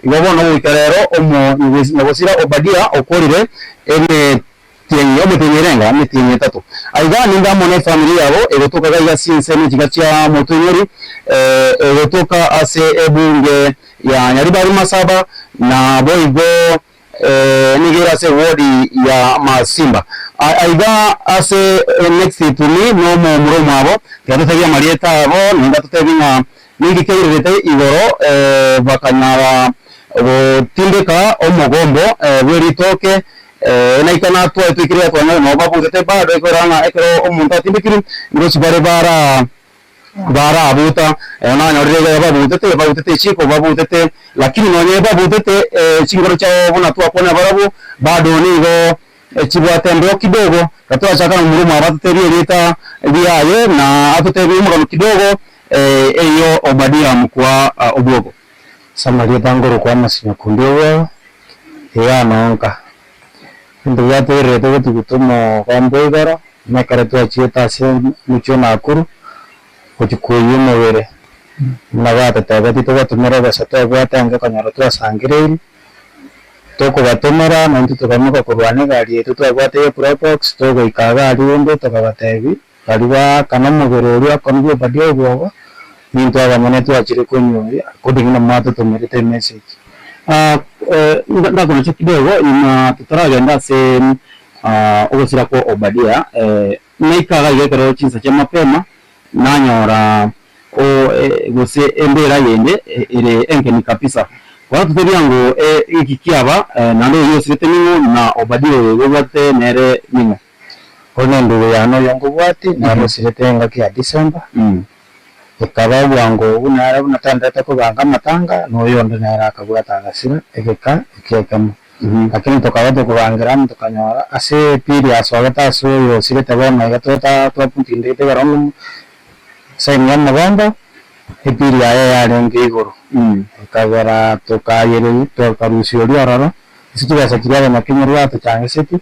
Igo bono goika rero omonyagosira Obadia okorire emetienyi omotienyi erenga emetienyi etato. Aiga ninde amo nefamiri yabo egotoka gaiga ase ensemo echiga chia Motoinyori, egotoka ase ebunge ya Nyaribari Masaba, na boigo nigo ere ase ewodi ya Masimba. Aiga ase next to me nomomura omwabo, tiga totebie amarieta abo naende atotebie ng'a Ninki kiairerete igoro bakanyara gotindeka omogombo bwe ritoke? Naika natwae toikire twanyora nabo babutete bado ekorora ng'a ekero omonto atindekirwe ngochi bare bara barabuta nanyorire iga babutete babutete echiko babutete lakini nonye babutete chingoro chiabo buna twakwana barabwo bado nigo chibwate embeo kidogo. Gatwachaka nomura omwabo atotebie erieta riaye na atotebie omogano kidogo Erio Obadia mokwa obwogo. Ase amarieta nkorokwa amasinyakundi obwogo, iga nonka. Ebinto biatoirerete gotuguta omogomba igoro, na ekero twachiete ase omochie o Nakuru, gochia koyia omobere, buna batotebetie tobatomere obesa twabwate ange konyora twasangereirie, tokobatomera naintwe tokaimoka korwana egari yaito twabwate ya probox, togoika iga aria rende tokabatebia. Baria baakana omobere oria okonigwa Obadia obwoba, nintwe abanyene twachire konywa according buna mwatotomerete emessage. Ndakonacha kidogo nyuma totaragenda ase ogosira kwa Obadia, naika iga iga ekero chinsa chia mapema, nanyora gose embera yende ere enkeni kabisa. Gwatotebia ng'o eki kiaba, naende oyio osirete ning'o, na Obadia oyo iga obwatete nere ning'o? Oyo nendugu yane oyo nkobwati, nere osirete engaki ya December, ekaba obwango obwo nere buna twenderete kobanga amatanga, na oyonde nere akabwata agasira egeka ekio ekemo. Lakini tokaba tokobangera amo tokanyora ase epili asogete ase oyo osirete bono iga tota twamotindegete ekero ng'o sign ya omogombo, epili yaye yarenge igoro, ekagera tokayereria tokarusia oria ororo, ase chibesa chiria abanyakenyoro batochangeseti.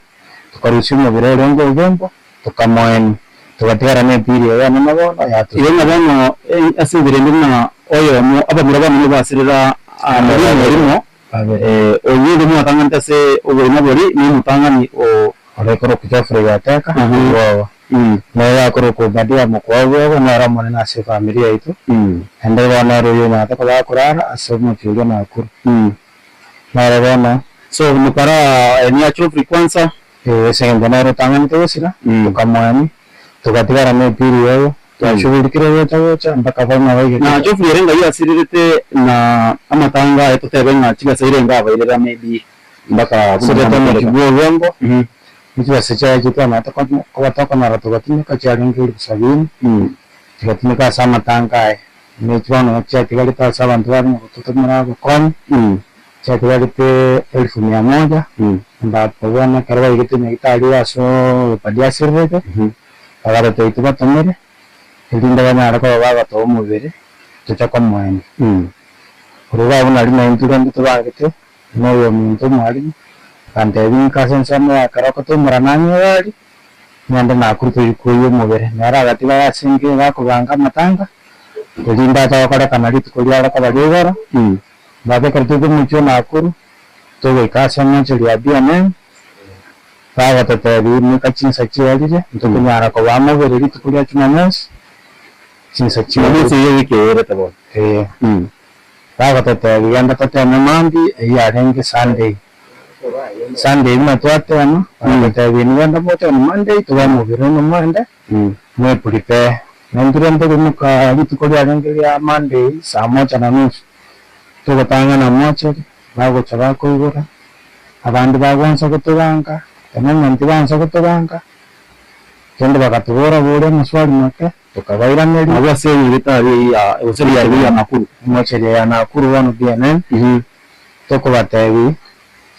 Tokarusia omobere orenge ogembo, tokamoenia, togatigara nepili eye enene bono yatosira. Igo ng'a bono ase enchera ende buna oyomo abamura bane nigo basirera rimo erimo, oyio onde mwatang'anete ase oboina boria nomotang'ani o. Ore korokwa Geoffrey Gateka obwoba, na oyo akorokwa Obadia mokwa obwoba, nere omonene ase efamiri yaito, naende bono nere oyio onyarete koba akorara ase omochie oria Nakuru. Nere bono. So mokara enia Geoffrey kwanza. Ee, ase eng'encho nere otang'anete gosira, tokamoenia, togatigara na epili oyo, twashugulikire gocha gocha mpaka bono baigete. Na Geoffrey ere ng'ai asirerete na amatanga aye totebe ng'a chibesa ire abairera maybe mpaka buna Asirete omochie namokoreka. bwa obongo, ne chibesa chiaye chio twanyarete konya koba tokonyora togatumeka chiarenge elfu sabini, chigatumeka ase amatanga aye. Ne chibono chiatigarete ase abanto barenge gototomera obokonyi, chiatigarete elfu mia moja, ambapo bono ekero baigete nyagetari iga ase obopadia asirerete, bagatebi tobatomere, erinde banyare koba bagotoa omobere toche komoenia. Korwa iga abwo nario naintwe rende tobangete, buna oyominto omwalimu, akantebia inka ase ensemo ya keroka tomerane ang'e egari, Naende nakorutwa riko y'omobere, nere agatiga ase enka gakobanga amatanga, erinde ache gokorekana rituko riare koba ria igoro. Mbake ekero toika omochie o Nakuru, togoika ase emocheri ya BNN, bagototebia imoka chinsa chiarire, ntokonyara kobaa mobere rituko ria Jumamosi, chinsa chiarire. Jumamosi eyio ewiki eyerete bono. Ee. Bagototebia genda toteme mambia, eyio yarenge Sunday. Sunday buna twatema, bagatotebia inwe genda moche on Monday tobe omobere one mwende mwe prepare. Na intwe rende tokaimoka rituko riarenge ria Monday saa moja na nusu, togotang'ana mocheri, bagocha bakoigora, abande bagwansa gotobanga, the moment baansa gotobanga, rende bagatobora boria amaswali make, tokabairaneria. Abwo ase nyagetari eyio ya gose mocheri ya Nakuru. Emocheri ya Nakuru bono BNN. Tokobatebi,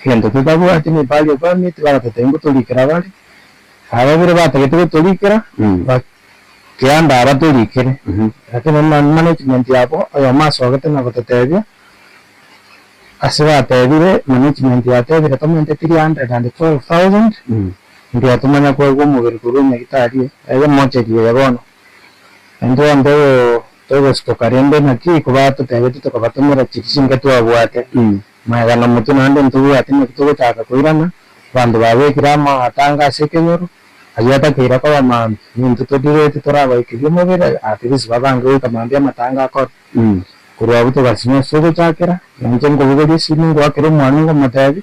egento totabwati ne burial permit, bagatotebia ngotorikera bare, aba babere batagete gotorikera, bakianda abatorikere, lakini management yabo oyomo asogete na gototebia, ase batebire management yatebire tomente 312,000, mbuya tomanya koegwa omobere korwa enyagitari eye emocheri eye bono. Intwe togosutoka rende naki, kobatotebetie tokabatomera chiria chinke twabwate. Magega na motwe naende ntobwati naki togochaka koirana, abanto babekire amatanga ase ekenyoro, ayio atakeire koba mambia, nintwe todireti torabaikerie omobere, at least babange goika mambia amatanga akore. Korwa abwo togasinywa ase ogochakera, na inche nkobogoria esimi ngoakera omwalimu ngomotebia,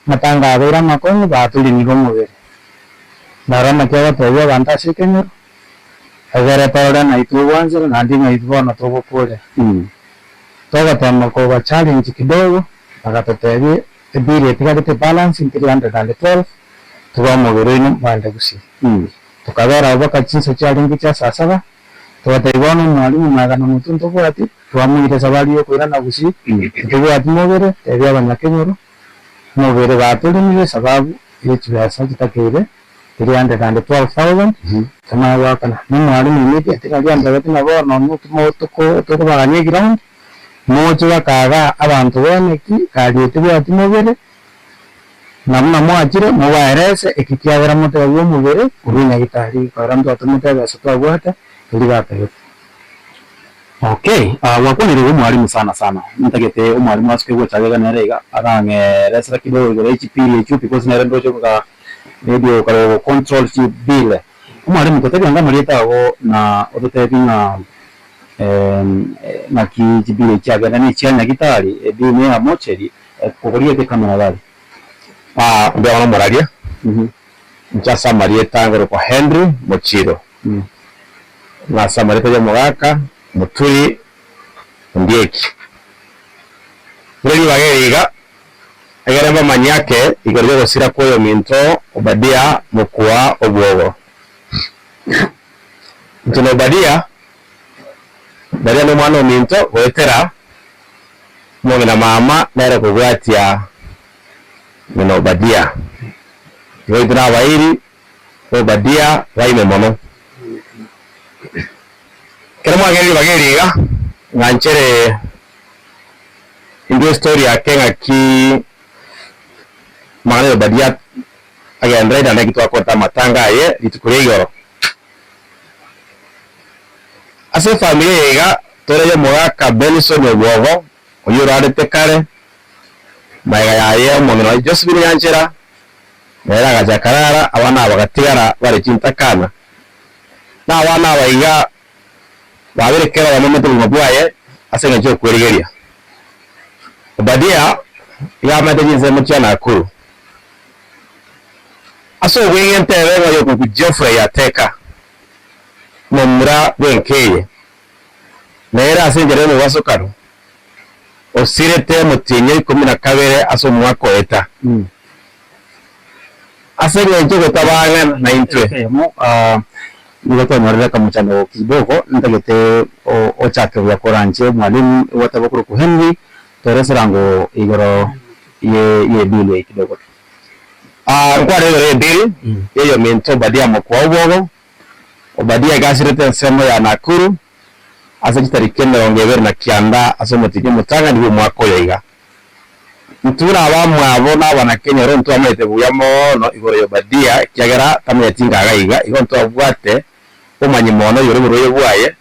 amatanga abeire amakong'u batorinire omobere. Naro naki agotebia abanto ase ekenyoro, egere torore ng'ai togwanchera naende ng'ai bono togokorera. Togotema koba challenge kidogo, bagatotebia ebill etigarete ebalance 312, tobae omobere oino mwende gusii. Tokabera abwo mpaka chinsa chiarenge chia saa saba, togatebia bono omwalimu magega na motwe ntobwati, twamoire esabari yokoirana gusii, titobwati mobere, tebia abanyakenyoro, omobere batorimire esababu ye chibesa chitakeire 312,000, tomanye goakana. Na omwalimu immediately naria antebeti ng'a bono notimo toko tokobagania eground, moche bakaga abanto bene ki, gari eye tebwati mobere, na buna mwachire mobaerese eki kiagera motebie omobere korwa nyagitari ekiagera ntwatomete ebesa twabwate eri batagete. Okay, gwakwanire iga omwalimu sana sana, ntagete omwalimu asuke gocha iga nere iga arang'eresera kidogo igoro ye chipiri echio because nere ndoche ng'a maybe okare ogo control chibile. Omwalimu totebie anga amarieta ago na ototebie ng'a ng'aki chibile chiagenda ne chia nyagitari ebill ne ya mocheri kogoriete ekamera gari. Mbuya mono omoraria, inche ase amarieta ngorokwa Henry Mochiro. Nase amarieta y'omogaka Moturi Ondieki. Buna ribaga eri iga, egere mbamanyie ake igoro y'ogosira kw'oyominto Obadia mokwa obwogo. Inche na Obadia, Obadia nomwana ominto goetera omong'ina mama nere kobwatia ng'ina Obadia. Igo intwe nabairi Obadia baime mono. Ekero mwagerire ribaga eri iga, ng'anchere indue estory ake ng'aki amang'ana ya Obadia agendererete naende naki twakorete amatanga aye rituko ria igoro. Ase efamiri eye iga, tore ya omogaka Benson Obwogo, oyio orarete kare, magega yaye omong'ina oye Josephine Nyanchera, Nere agacha akarara, abana aba bagatigara bare chintakana. Na abana aba iga babere kera oyomo omanyete obogima bwaye ase engencho y'okwerigeria. Obadia iga amanyete chinsemo chia Nakuru. Ase obweng'ente ebe ng'a oyokorokwa Geoffrey Ateka, omomura bw'enka eye, nere ase enchera y'omobasokano osirete omotienyi o ikomi na kabere ase omwaka oeta. Ase engencho ogotabang'ana naintwe. Eyemo, nigo twanyorire akamochando kidogo, ntagete ochake buya koranche omwalimu gwateba okorokwa Henry, toeresera ango igoro ye bill eye kidogo tu. Nkwane igoro ye bill y'oyominto Obadia mokwa obwogo. Obadia iga asirete ensemo ya Nakuru ase chitariki emerongo ebere na kianda ase omotienyi omotang'ani bw'omwaka oyo iga. Intwe buna abamwabo na abanakenyoro ntwamanyete buya mono igoro y'Obadia, ekiagera tamanyeti ngaga iga, igo ntwabwate obomanyi mono igoro y'oborwaire bwaye,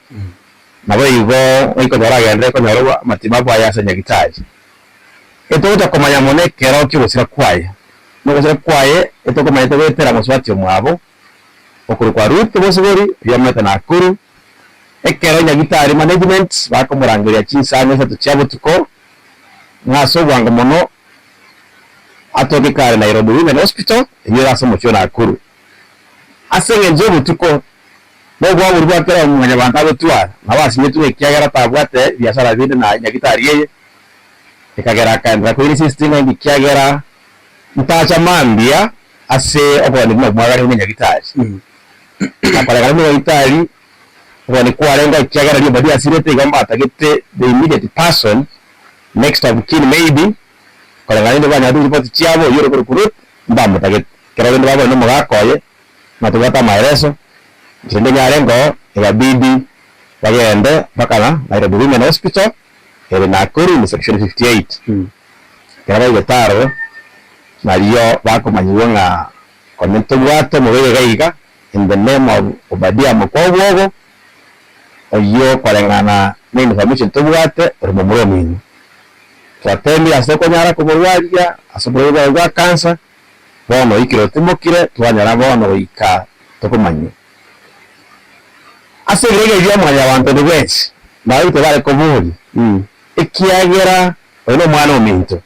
naboigo ng'ai agenderere konyora amatibabu aye ase nyagitari. Etogocha komanya mono ekero ki'ogosira kwaye, na ogosira kwaye etokomanyete goetera mosubati omwabo, okorokwa Ruth Bosibori, oyio omanyete Nakuru, ekero nyagitari management bakomorangeria chinsani isato chia botuko, ng'a ase obwango mono atoke kare Nairobi Women Hospital eyio ere ase omochie o Nakuru. Ase engencho y'obotuko na obwabori bwa kera omwanyabanto agotwara, nabo asinyetwe ng'a ekiagera tabwate biasara binde na nyagitari eye, ekagera akaenderera koinsist ng'a inki kiagera ntacha mambia ase okorwania buna mwaganeire na nyagitari. Na koregana buna nyagitari Okogania kwarenge ekiagera rioba riasirete igo mbatagete the immediate person, next of kin maybe, koreng'ana rende banyarete chiripoti chiabo oyio ore korokwa Ruth mbamotagete. Ekero rende babore nomogaka oye ng'a tobwate amaereso, inche rende nyarenge oo ekabidi bagende mpaka na Nairobi Women Hospital ere Nakuru in section 58. Ekero baigete aroro nario bakomanyigwa ng'a konya ntobwate omorwaire iga iga In the name of Obadia mokwa obwogo, oyio koreng'ana ne information tobwate ore momura omino. Twateemire ase okonyara komorwaria ase oborwaire bwaye bwa kansa, bono oikire otimokire, twanyora bono goika tokomanyie. Ase ebirogo ebi bia Mwanyabaanto onde bwensi nabaibete bare koboria, ekiagera oyo nomwana ominto.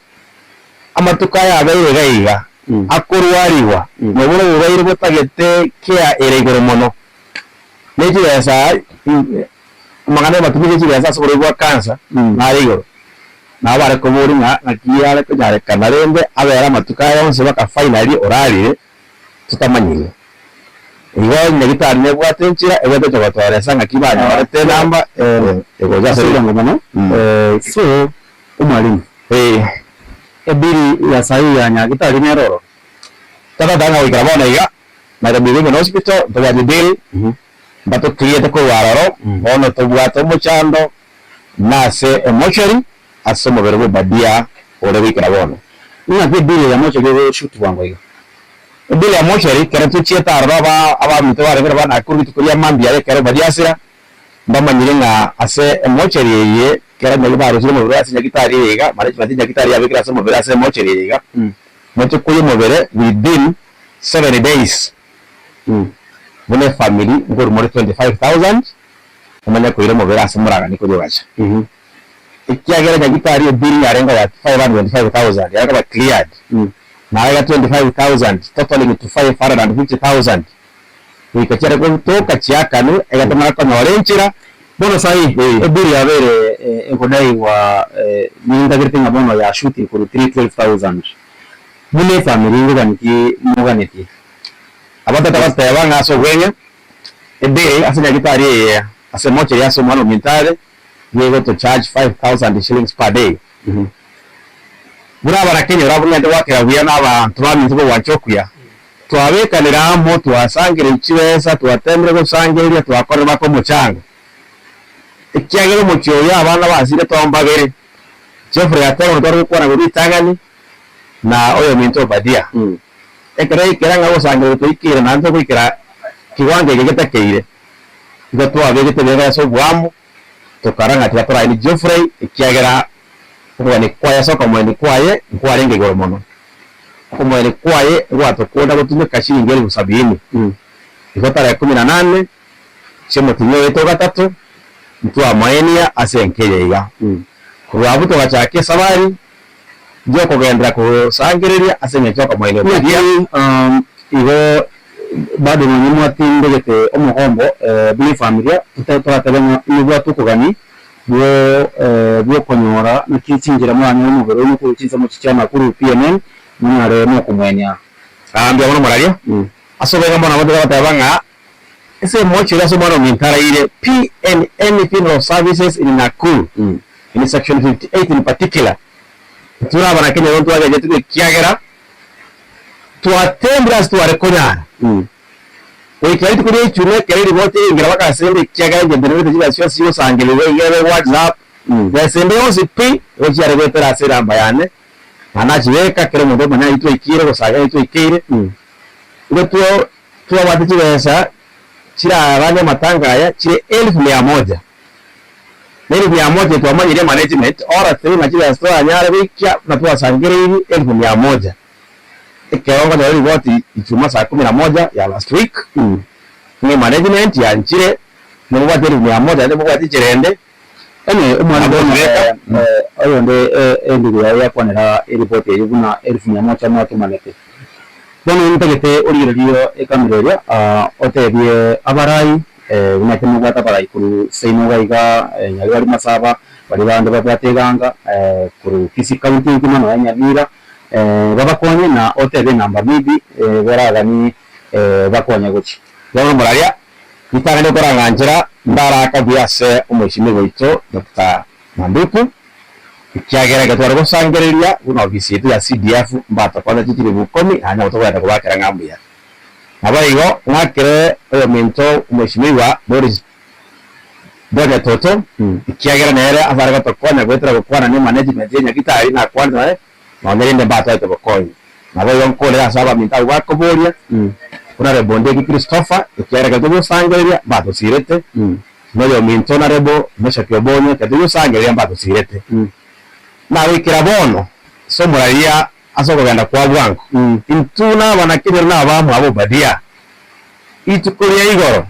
Amatuko aya abeire iga iga, akorwarigwa nobwo noborwaire botagete kea ere igoro mono, ne chibesa amang'ana y'amatumia ye chibesa ase oborwaire bwa kansa nare igoro. Nabo bare koboria ng'a naki are konyarekana rende abere amatuko aya onsi mpaka finally orarire totamanyiri. Igo nyagitari nebwate enchera ebwate gocha gotoeresa ng'aki banyorete enamba egocha ase Ase bwango mono. So omwalimu, ebiri ya saii ya nyagitari nere ororo? Tata ng'a goikera bono iga Nairobi Women Hospital ntobwate bill mbatoclearete korwa aroro bono tobwate omochando nase emochari ase omobere bw'Obadia ore goikera bono. Ng'aki ebill ya mochari egoshoot bwango iga? Ebill ya mochari ekero tochiete aroro aba abaminto barenge nabo Nakuru rituko ria mambia aye ekero Obadia asira mbamanyire ng'a ase emochari eye ekero nyagi barusire omobere ase nyagitari eye iga management ya nyagitari yabekire ase omobere ase emochari eye iga moche koyia omobere within 7 days buna efamiri nkorwa more 25,000 omanye koira omobere ase moragani koyogacha. Ekiagera nyagitari ebill yarenge ya 525,000 yare koba cleared naye iga 25,000 totaling to 550,000 goika chiare gotoka chiakanwe iga tomara konyora enchera. Bono saii ebill yabeire ekodaigwa nintagerete ng'a bono yashutire korwa 312,000 buna efamiri ngogani ki moganetie? Abatata bateba ng'a ase obweng'e ebill ase nyagitari eye ase mortuary ase omwana ominto are nigo to charge 5000 shillings per day. Buna abanakenyoro abwo ng'ende goakera buya na abanto baminto b'ogwancha okuya, twabekanire amo, twasangereire chibesa, twatemire gosangereria, twakorire baka omochango. Ekiagera omochie oyo abana basire tombabere. Geoffrey gateba buna tware gokwana korwa ritang'ani na oyominto Obadia. Ekero yaikera ng'a ogosangereria twaikeire naende togoikera kiwango eke getakeire, igo twabegete ebirengo ase oboamo, tokarora ng'a tiga toraenie Geoffrey ekiagera okogania kwaye ase okomoenia kwaye nkwarenge igoro mono. Okomoenia kwaye ngwatokonda gotumeka chiringi elifu sabini. Igo tarehe kumi na nane chi'omotienyi oito o gatato ntwamoenia ase enka eye iga. Korwa abwo togachaka esabari y'okogenderera kosangereria ase engencho y'okomoenia Obadia. Naki igo bado nonye mwatindegete omogombo buna efamilia, toratebe ng'a nobwate okogani bw'okonyora naki chinchera moranyore omobere oino korwa chinsemo chia Nakuru PNN monyare mokomwenia. Mbuya mono moraria. Ase obweng'e mono abwo tiga goteba ng'a ase emochie ase omwana ominto araire, PNN Funeral Services in Nakuru, in section 58 in particular, Intwe abana Kenya igo ntwagenyetigwe ekiagera twatembire ase tware konyara. Goika rituko ria Ijumaa ekero eriboti eringera bagasenda ekiagera inche ntenerete chibesa chionsi chigosangererigwa iga ebe WhatsApp, besa ende yonsi pi igo chiare goetera ase enamba yane, na nachibeka kera omonto omanye ayio twaikeire gose ayio twaikeire. Igo twabwate chibesa chiraranye amatanga aya chire elfu mia moja. Na elfu mia moja twamanyirie management ora three ng'a chibesa toranyare goikia buna twasangereirie elfu mia moja. Ekero nkonyora ripoti ichuma saa kumi na moja ya last week ng'a management yanchire nimobwate elfu mia moja naende mobwate enchera ende. Anyway omwana bono oyonde endugu yaye yakwanera eripoti eyio buna elfu mia moja mwatomanete. Bono ntagete origererie ekamera eria otebie abarai buna ekero mobwate abarai korwa seino iga iga Nyaribari Masaba, baria bande babwate eganga korwa Kisii county engima nonya Nyamira, babakonye na otebe enamba maybe boraganie bakonye gochia. Bono moraria, ritang'ani okorang'anchera ndaraka buya ase omoisimigwa oito Doctor Manduku, Ekiagera ekero tware gosangereria buna ofisi yaito ya CDF mbatokonya chichiribu ikomi naende nabo tokogenda kobakera ng'a mbuya. Naboigo ng'akere oyominto omweshimiwa Boris Donya Toto, ekiagera nere ase are gotokonya goetera gokwana ne management ye Nyagitari nakwanete naye nonya rende mbatoete obokonyi. Naboigo nkorere ase abaminto abwo bakoboria buna Rebondeki Christopher, ekiagera ekero togosangereria mbatosirete, Noyominto Narebo, Meshaki Obonyo, ekero togosangereria mbatosirete. Na goikera bono ase omoraria ase okogenda kwa bwango, intwe nabanakenyoro na abamwabo Obadia, rituko ria igoro,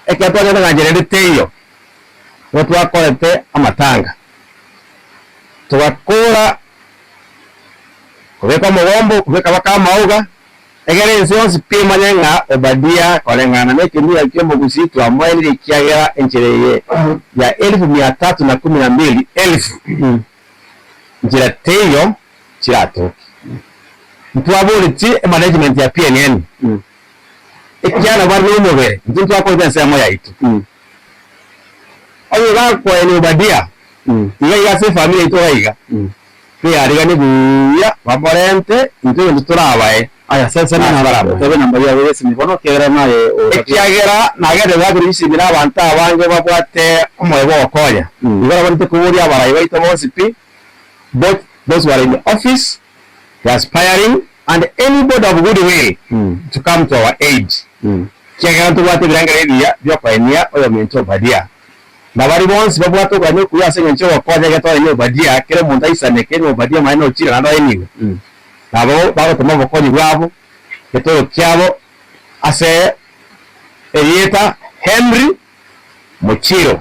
ekero twagenda ng'a nchera ende teiyo, nigo twakorete amatanga, togakora kobeka omogombo, kobeka baka amauga, Egere ense yonsi pi emanye ng'a Obadia koreng'ana nekemira ki'omogusii twamoenire ekiagera enchera eye ya elifu mia tatu na kumi na mbili elfu nchera teiyo chiratoke. Ntwaboretie emanagement ya PNN ekiagera bare nomobere intwe ntwakorete ensemo yaito. Onye bakoenia Obadia iga iga ase efamiri yaito iga iga. Tweyariganie buya, bamorente intwe egento torabae. Aya, sesena Nase namba, barabwo. otebe namba yago y'esimi bono, ekiagera naye otagete. Ekiagera nagende goakera chisimi nabanto abange babwate omoyo bw'ogokonya. Igo nabwenerete koboria abarai baito bonsi pi, both those who are in office, the aspiring, and anybody of good will to come to our aid. Ekiagera ntobwate ebirengererio ebiya bi'okoenia oyominto Obadia. Na baria bonsi babwate okogania okuya ase engencho y'ogokonya egetore Obadia, kera omonto aisaneke ng'a Obadia omonene ochire naende oenigwe, nabo bagotoma obokonyi bwabo, getoro kiabo ase erieta Henry Mochiro.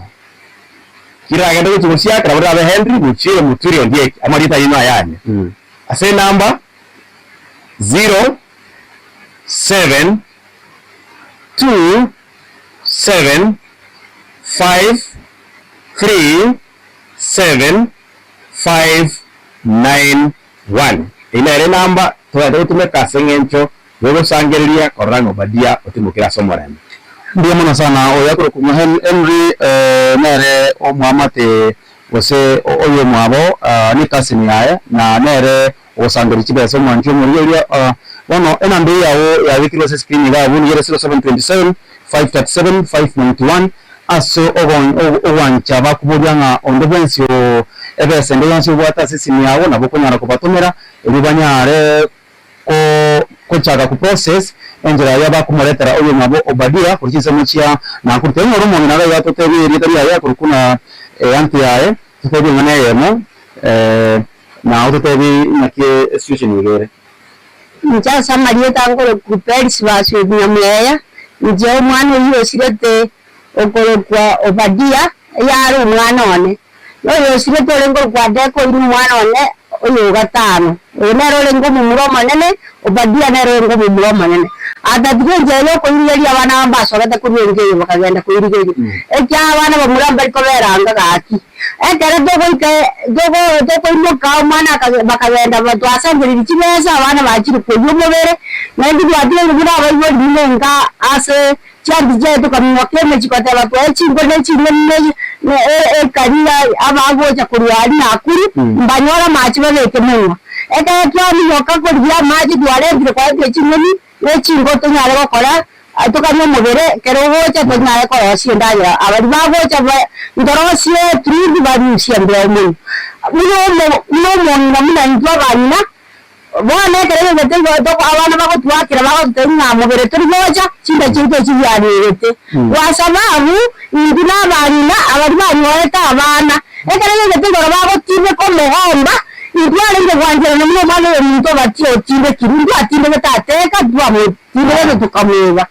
Kiragende gochia gosiaka nabo rirabe Henry Mochiro Muturi Ondieki, amarieta aino ayane, ase enamba 0, 7, 2, 7, 5, 3, 7, 5, 9, 1. Eyio nere enamba togende gotumeka ase eng'encho y'ogosangereria korora ng'a Obadia otimokire ase omorembe. Mbuya mono sana oyo akorokwa ng'a Henry nere omwamate gose oyomwabo ne cousin yaye na nere ogosangereria chibesa omwanchi omorigereria. Bono enamba eye yao yabekirwe ase escreen iga abwo nigo ere 0727 537 591 ase ogwancha bakoboria ng'a onde bwensi oo ebesa ende yonsi obwate ase esimi yago nabo okonyara kobatomera erio banyare gochaka ko process enchera ya bakomoretera oyomwabo Obadia korwa chinsemo chia Nakuru. Tonyore omong'ina iga iga totebie erieta riaye akorokwa ng'a eanti yaye totebie ng'a neyemo na ototebie ng'aki esituation iga ere. Inche ase amarieta nkorokwa Peris Basweti Nyamweya, inche omwana oyio osirete okorokwa Obadia, eyare omwana one. Na oyo osirete orenge korokwa Adeka oyio nomwana one oyo o gatano. Oyo nere orenge omomura omonene, Obadia nere orenge omomura omonene. Atatiga enchera y'okoirigeria abana aba mbasogete korwa enka eye bakagenda koirigeria, ekiagera abana bamura mbari kobera anga gaki. Ekero togoika togo tokoimoka omwana akage bakagenda ba twasangereria chibesa abana bachire koyia omobere, naende twatigaire buna abaibori buna enka ase chianti chiaye tokaminyoka emechie goteba twaye chinko ne ching'eni ne ne ekari ya abagocha korwa aria Nakuru, mbanyore amache babeke monwa. Ekero twaminyoka korigia amache twarentire kwaretire ching'eni ne chinko tonyare gokora tokanywa omobere ekero ogocha tonyare korosia endagera. Abaria bagocha ba ntorosie truth barusie mbuya omonwa. Buna omo buna omong'ina buna intwe abang'ina Bono ekero egento igo toko abana bagotwakera bagototebia ng'a mobere tori gocha, chinda chiaito echi biaberete. Kwa sababu intwe na abang'ina abaria banyorete abana, ekero egento igoro bagotindeka omogomba, intwe arenge gwancherana buna omwana oyo ominto obatie otindekirwe, intwe atindegete ateka, twamotindegete tokamoeba.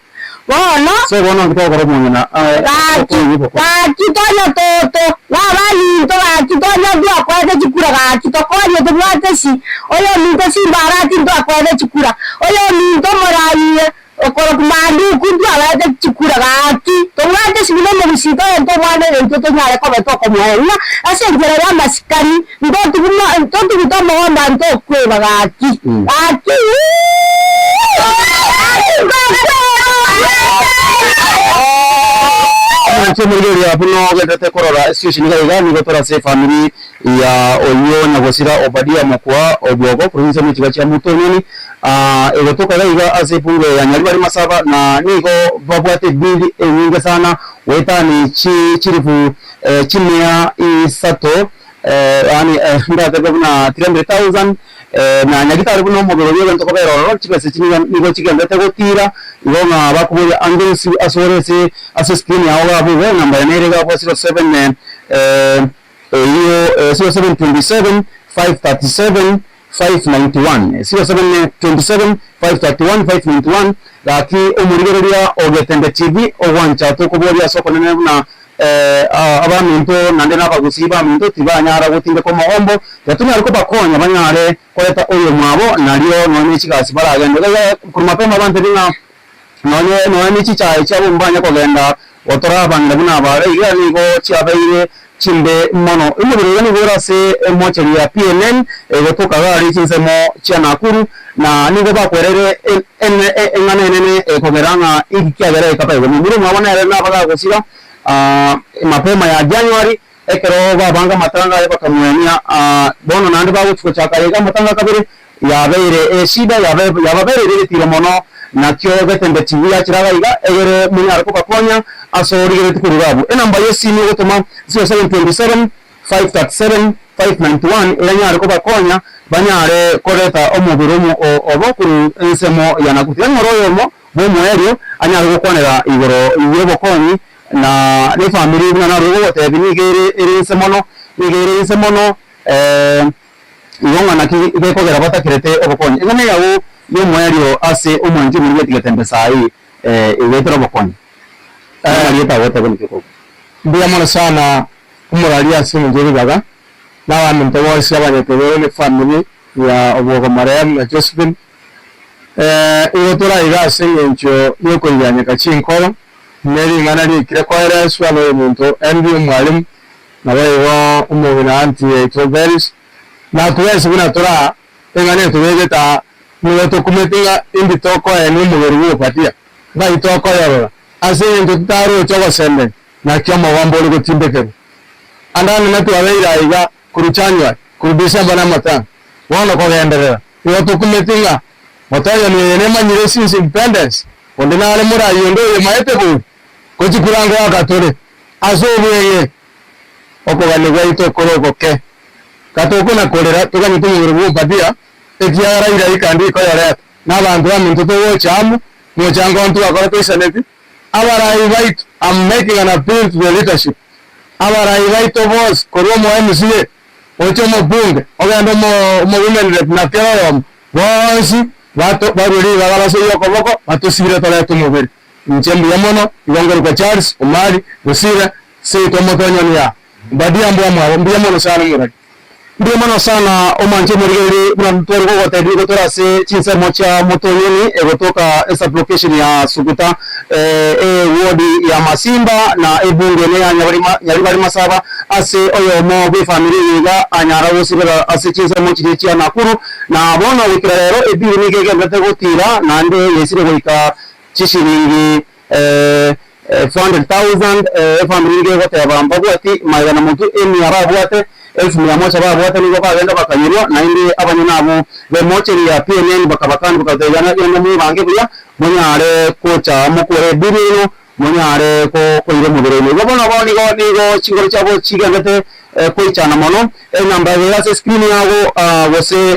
Bono. Ase bono nki togokora omong'ina Gaki, gaki tonya toto, nabaminto gaki tonya ntwakoete chikura gaki tokonye tobwate si, oyominto simbarati ntwakoete chikura, oyominto omoraie okorokwa Manduku ntwabaete chikura gaki tobwate si buna omogusii torente omwana oyo intwe tonyare koba tokomoenia ase enchera y'amasikani ntotuguma ntotugute omogomba ntokweba gaki gaki gaki ntokweba. Omonto omorigereria buna ogendererete korora esituation iga iga nigo tore ase efamiri ya oyio nyagosira Obadia mokwa obwogo korwa chinsemo chiga chia Mutonyoni egotoka iga iga ase ebunge ya Nyaribari Masaba na nigo babwate ebill enyinge sana goetani chi chilifu chimia isato yaani ndatebe buna 300,000 na nyagitari buna omobere oria ogento kobera ororo chibesa echi nigo nigo chigenderete gotira igo ng'a bakoboria ange onsi ase ore ase ase escreen yao iga abwo igo enamba yane ere iga abwo 07. Eyio 0727 537 591, 0727 531 591, Gaki omorigereria o Getembe TV ogwancha tokoboria ase okonene buna abaminto naende na abagusii baminto tibanyara gotindeka omogombo, tiga tonyare kobakonya banyare koreta oyomwabo nario nonya ne chigasi baragende. Iga iga korwa mapema bantebie ng'a Nonye nonya ne chichae chiabo mbanye kogenda gotora abang'ina buna aba, iga nigo chiabeire chimbe mono. Omobere oria nigo ore ase emocheri ya PNN egotoka gari chinsemo chia Nakuru, na nigo bakwereire eng'ana enene ekogera ng'a inki kiagera ekabaigwa. Momura omwabo nere nabagagosira mapema ya January ekero babanga amatanga aye bakamwenia. Bono naende bagochia gochaka iga amatanga kabere Yabeire eshida, yababereire egetiro mono, nakio getembe chibuya chiraga iga, egere monyare kobakonya ase origeretie korwa abwo. Enamba y'esimi ogotoma 0727 537 591 eranyare kobakonya banyare koreta omobere obo korwa ensemo ya Nakuru. Tiga ng'ore oyomo bw'omoerio anyare gokwanera igoro y'obokonyi na nefamiri buna narue gogotebia nigo ere inse mono, nigo ere inse mono. Igo ng'a naki gekogera batakerete obokonyi? Eng'ana eyao y'omoerio ase omwanchi omorwoti bwetigete saa eye egoetera obokonyi. Amarieta agoteba naki okorokwa. Mbuya mono sana omoraria ase engencho ye ribaga, na abaminto bonsi abanyekebere ne family ya Obwogo marehemu na Josephine. Igo tore aiga ase engencho yokoiganyeka chinkoro, ne ring'ana riaikire koereswa noyomonto Henry omwalimu, Naboigo omong'ina aunty yaito Beris, na twensi buna tore aa, eng'ana etobegete aa, nigo tokumeti ng'a indi tokoenia omobere bw'Obadia, ng'ai tokoyorora, ase engencho titaroche ogosemeria, naki omogomba ore gotindekerwa. Ande anene twabeire aiga korwa January, korwa December na amatanga, bono kogenderera, nigo tokumeti ng'a motonyoni eye nemanyire since independence, onde nare morai onde oyemaete bori, gochikura ngoaka tore. Ase obweng'e okogania gwaito kore ogoke, gatokona korera toganyete omobere bw'Obadia, ekiagera iraika ndikoyoreta, na abanto baminto togocha amo, mochango onto twakora toisaneti, abarai baito, I'm making an appeal to the leadership, abarai baito bonsi korwa omo MCA gocha omobunge, ogende omo omo women rep na kera oyomo, bonsi bato barwe ribaga basoyie okoboko batosibire torete omobere. Inche mbuya mono, igo nkorokwa Charles Omari Bosire, seito omotonyoni ya Obadia mbwa mwabo, mbuya mono sana omorari. Mbuya mono sana omwanche omorigereria buna tware gogotebia nigo tore ase chinsemo chia Motonyoni egotoka esublocation ya Suguta eward ya Masimba na ebunge ene ya Nyaribari Masaba ase oyomo bwefamiri eye iga anyara gosibera ase chinsemo chiria chia Nakuru na bono goikera rero ebill nigo egendererete gotira naende yesire goika Chishilingi 400,000 efamiri nigo egoteba mbabwati magega na motwe emia babwate, elfu mia moja babwate nigo bagenda bakanyerwa naende abanyene abwo bemocheri ya PNN bakabakania bakabatebia genda mwebange buya monyare gocha mokore ebiri yaino monyare koira omobere oino. Igo bono bo nigo nigo chinkoro chiabo chigendete koichana mono. Enamba eye ase escreen yago gose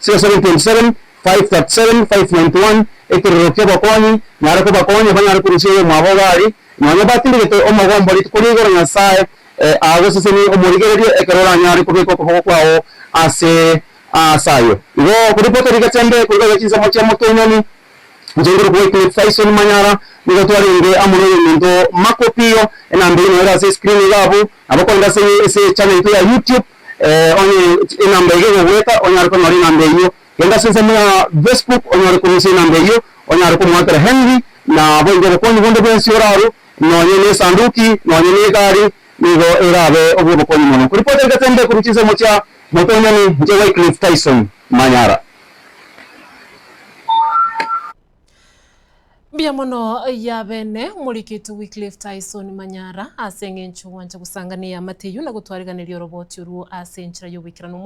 0727 537, 591, Ekerero ki'obokonyi, nyare kobakonya banyare korusia oyomwabo gari, nonya batindigete omogombo rituko ria igoro Nyasae agosesenie omorigererie ekero oranyare kobeka okoboko kwao ase aase ayio. Igo koripota rigachembe korwa iga chinsemo chia Motonyoni, inche nkorokwa Wycliffe Tyson Manyara, nigo twarenge amo noyominto Marco Pio, enamba eyio nero ere ase escreen iga abwo, nabo kogenda ase ase echannel yaito ya YouTube, onye enamba iga egogoeta onyare konyora enamba eyio. Genda ase ensemo ya Facebook onyore korusia enamba eyio, onyare komoakera Henry, na boigo obokonyi bonde bwensi orarwe, nonye nesanduki, nonye negari, nigo erabe obw'obokonyi mono. Koripota rigatembe korwa chinsemo chia Motonyani, inche Wycliffe Tyson Manyara. Mbuya mono yabene omorikito Wycliffe Tyson Manyara ase eng'encho gwancha gosangania eamate eyio na gotwariganeria oroboti orwo ase enchera y'oboikeranu.